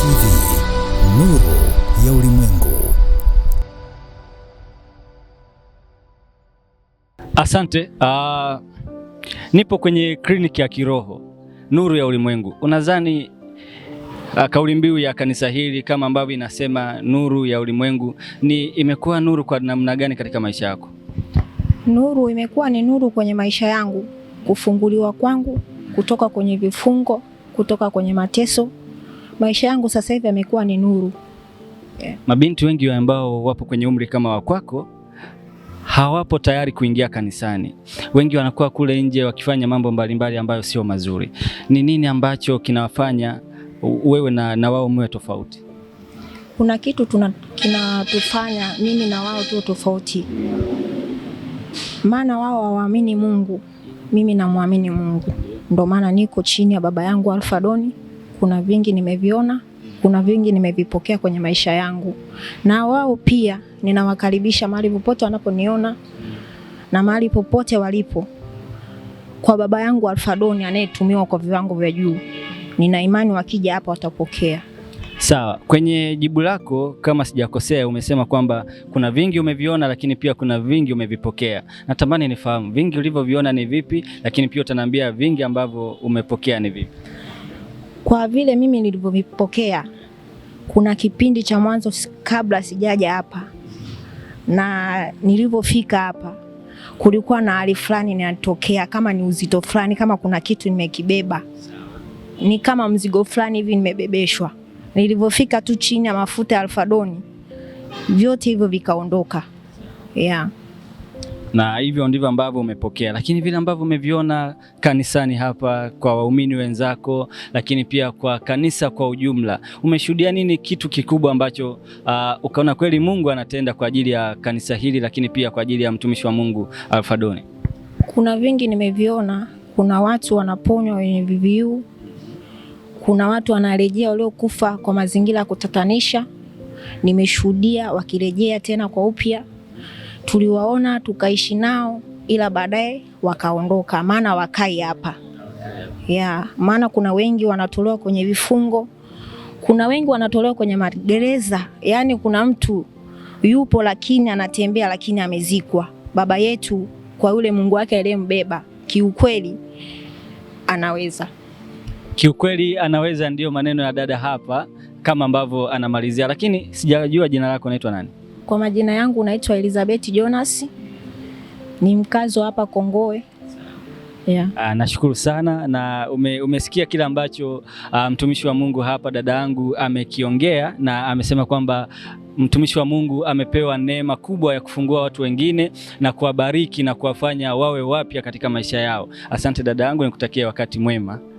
TV, nuru ya ulimwengu. Asante. Nipo kwenye kliniki ya kiroho Nuru ya Ulimwengu. Unadhani kauli mbiu ya kanisa hili kama ambavyo inasema nuru ya ulimwengu ni imekuwa nuru kwa namna gani katika maisha yako? Nuru imekuwa ni nuru kwenye maisha yangu, kufunguliwa kwangu kutoka kwenye vifungo, kutoka kwenye mateso. Maisha yangu sasa hivi yamekuwa ni nuru. Yeah. Mabinti wengi ambao wapo kwenye umri kama wa kwako hawapo tayari kuingia kanisani. Wengi wanakuwa kule nje wakifanya mambo mbalimbali ambayo sio mazuri. Ni nini ambacho kinawafanya wewe na wao mwe tofauti? Kuna kitu kinatufanya mimi na wao tu tofauti, maana wao hawaamini Mungu, mimi namwamini Mungu. Ndo maana niko chini ya baba yangu Alfa Doni. Kuna vingi nimeviona, kuna vingi nimevipokea kwenye maisha yangu, na wao pia ninawakaribisha mahali popote wanaponiona na mahali popote walipo, kwa baba yangu Alfa Doni anayetumiwa kwa viwango vya juu. Nina imani wakija hapa watapokea. Sawa, kwenye jibu lako kama sijakosea, umesema kwamba kuna vingi umeviona, lakini pia kuna vingi umevipokea. Natamani nifahamu vingi ulivyoviona ni vipi, lakini pia utaniambia vingi ambavyo umepokea ni vipi. Kwa vile mimi nilivyovipokea, kuna kipindi cha mwanzo kabla sijaja hapa na nilivyofika hapa, kulikuwa na hali fulani inatokea, kama ni uzito fulani, kama kuna kitu nimekibeba, ni kama mzigo fulani hivi nimebebeshwa. Nilivyofika tu chini ya mafuta ya Alfadoni, vyote hivyo vikaondoka. Yeah. Na hivyo ndivyo ambavyo umepokea, lakini vile ambavyo umeviona kanisani hapa kwa waumini wenzako, lakini pia kwa kanisa kwa ujumla, umeshuhudia nini kitu kikubwa ambacho ukaona kweli Mungu anatenda kwa ajili ya kanisa hili, lakini pia kwa ajili ya mtumishi wa Mungu Alfadoni? Kuna vingi nimeviona. Kuna watu wanaponywa wenye VVU, kuna watu wanarejea waliokufa kwa mazingira ya kutatanisha. Nimeshuhudia wakirejea tena kwa upya. Tuliwaona tukaishi nao, ila baadaye wakaondoka, maana wakai hapa ya maana. Kuna wengi wanatolewa kwenye vifungo, kuna wengi wanatolewa kwenye magereza. Yaani kuna mtu yupo lakini anatembea, lakini amezikwa. Baba yetu kwa yule Mungu wake aliyembeba, kiukweli anaweza. Kiukweli anaweza, ndiyo maneno ya dada hapa kama ambavyo anamalizia, lakini sijajua jina lako unaitwa nani? Kwa majina yangu naitwa Elizabeth Jonas, ni mkazi wa hapa Kongowe. Yeah. Nashukuru sana na umesikia kile ambacho mtumishi wa Mungu hapa dada yangu amekiongea, na amesema kwamba mtumishi wa Mungu amepewa neema kubwa ya kufungua watu wengine na kuwabariki na kuwafanya wawe wapya katika maisha yao. Asante dada yangu, nikutakia wakati mwema.